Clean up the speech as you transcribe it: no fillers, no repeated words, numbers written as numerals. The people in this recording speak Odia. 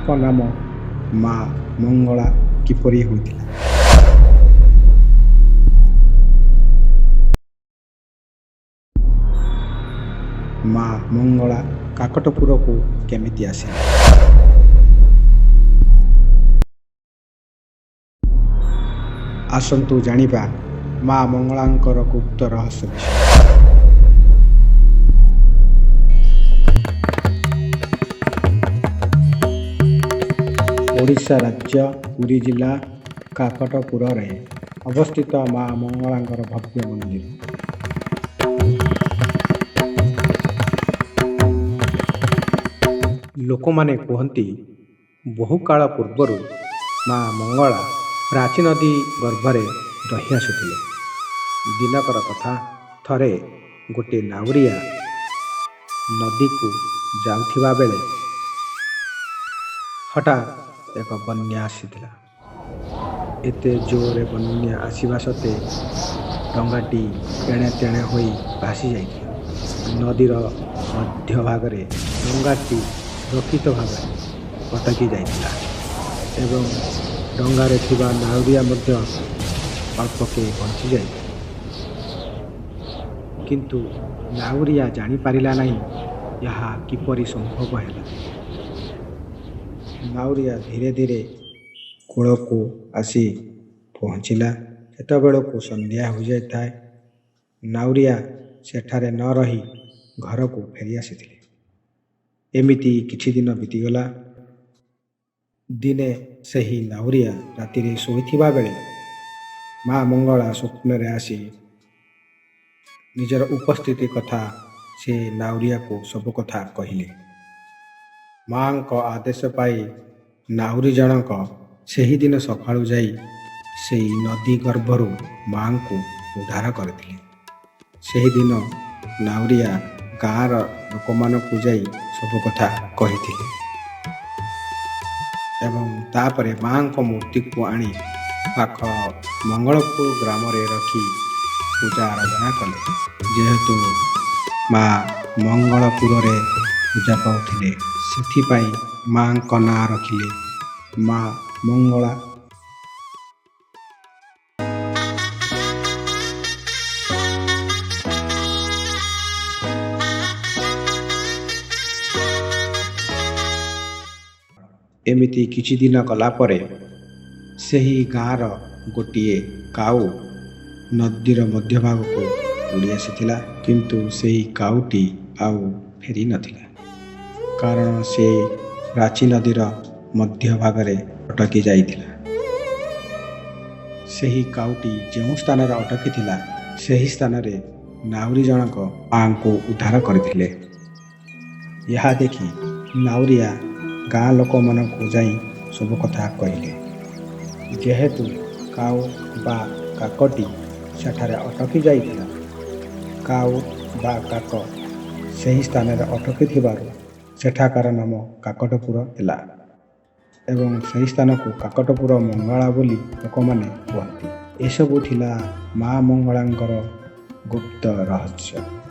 ମାଙ୍କ ନାମ ମା ମଙ୍ଗଳା କିପରି ହୋଇଥିଲା? ମା ମଙ୍ଗଳା କାକଟପୁରକୁ କେମିତି ଆସିଲେ? ଆସନ୍ତୁ ଜାଣିବା ମା ମଙ୍ଗଳାଙ୍କର ଗୁପ୍ତ ରହସ୍ୟ ବିଷୟରେ। ଓଡ଼ିଶା ରାଜ୍ୟ ପୁରୀ ଜିଲ୍ଲା କାକଟପୁରରେ ଅବସ୍ଥିତ ମା ମଙ୍ଗଳାଙ୍କର ଭବ୍ୟ ମନ୍ଦିର। ଲୋକମାନେ କୁହନ୍ତି, ବହୁକାଳ ପୂର୍ବରୁ ମା ମଙ୍ଗଳା ପ୍ରାଚୀ ନଦୀ ଗର୍ଭରେ ରହି ଆସୁଥିଲେ। ଦିନକର କଥା, ଥରେ ଗୋଟିଏ ନାଉରିଆ ନଦୀକୁ ଯାଉଥିବା ବେଳେ ହଠାତ୍ ଏକ ବନ୍ୟା ଆସିଥିଲା। ଏତେ ଜୋରରେ ବନ୍ୟା ଆସିବା ସତ୍ତ୍ୱେ ଡଙ୍ଗାଟି ଏଣେ ତେଣେ ହୋଇ ଭାସି ଯାଇଥିଲା। ନଦୀର ମଧ୍ୟଭାଗରେ ଡଙ୍ଗାଟି ସୁରକ୍ଷିତ ଭାବରେ ଅଟକି ଯାଇଥିଲା ଏବଂ ଡଙ୍ଗାରେ ଥିବା ନାଉରିଆ ମଧ୍ୟ ଅଳ୍ପକେ ବଞ୍ଚି ଯାଇଥିଲେ। କିନ୍ତୁ ନାଉରିଆ ଜାଣିପାରିଲା ନାହିଁ ଏହା କିପରି ସମ୍ଭବ ହେଲା। ନାଉରିଆ ଧୀରେ ଧୀରେ କୂଳକୁ ଆସି ପହଞ୍ଚିଲା। ସେତେବେଳକୁ ସନ୍ଧ୍ୟା ହୋଇଯାଇଥାଏ। ନାଉରିଆ ସେଠାରେ ନ ରହି ଘରକୁ ଫେରି ଆସିଥିଲେ। ଏମିତି କିଛି ଦିନ ବିତିଗଲା। ଦିନେ ସେହି ନାଉରିଆ ରାତିରେ ଶୋଇଥିବା ବେଳେ ମା ମଙ୍ଗଳା ସ୍ୱପ୍ନରେ ଆସି ନିଜର ଉପସ୍ଥିତି କଥା ସେ ନାଉରିଆକୁ ସବୁ କଥା କହିଲେ। ମାଙ୍କ ଆଦେଶ ପାଇ ନାଉରୀ ଜଣକ ସେହିଦିନ ସକାଳୁ ଯାଇ ସେଇ ନଦୀ ଗର୍ଭରୁ ମାଙ୍କୁ ଉଦ୍ଧାର କରିଥିଲେ। ସେହିଦିନ ନାଉରିଆ ଗାଁର ଲୋକମାନଙ୍କୁ ଯାଇ ସବୁ କଥା କହିଥିଲେ ଏବଂ ତାପରେ ମାଙ୍କ ମୂର୍ତ୍ତିକୁ ଆଣି ପାଖ ମଙ୍ଗଳପୁର ଗ୍ରାମରେ ରଖି ପୂଜା ଆରାଧନା କଲେ। ଯେହେତୁ ମା ମଙ୍ଗଳପୁରରେ ପୂଜା ପାଉଥିଲେ, ସେଥିପାଇଁ ମାଙ୍କ ନାଁ ରଖିଲେ ମା ମଙ୍ଗଳା। ଏମିତି କିଛି ଦିନ ଗଲା ପରେ ସେହି ଗାଁର ଗୋଟିଏ କାଉ ନଦୀର ମଧ୍ୟଭାଗକୁ ଉଡ଼ି ଆସିଥିଲା, କିନ୍ତୁ ସେହି କାଉଟି ଆଉ ଫେରି ନଥିଲା, କାରଣ ସେ ପ୍ରାଚୀ ନଦୀର ମଧ୍ୟଭାଗରେ ଅଟକି ଯାଇଥିଲା। ସେହି କାଉଟି ଯେଉଁ ସ୍ଥାନରେ ଅଟକିଥିଲା, ସେହି ସ୍ଥାନରେ ନାଉରୀ ଜଣକ ମାଙ୍କୁ ଉଦ୍ଧାର କରିଥିଲେ। ଏହା ଦେଖି ନାଉରିଆ ଗାଁ ଲୋକମାନଙ୍କୁ ଯାଇ ସବୁ କଥା କହିଲେ। ଯେହେତୁ କାଉ ବା କାକଟି ସେଠାରେ ଅଟକି ଯାଇଥିଲା, କାଉ ବା କାକ ସେହି ସ୍ଥାନରେ ଅଟକିଥିବାରୁ ସେଠାକାର ନାମ କାକଟପୁର ହେଲା ଏବଂ ସେହି ସ୍ଥାନକୁ କାକଟପୁର ମଙ୍ଗଳା ବୋଲି ଲୋକମାନେ କୁହନ୍ତି। ଏସବୁ ଥିଲା ମା ମଙ୍ଗଳାଙ୍କର ଗୁପ୍ତ ରହସ୍ୟ।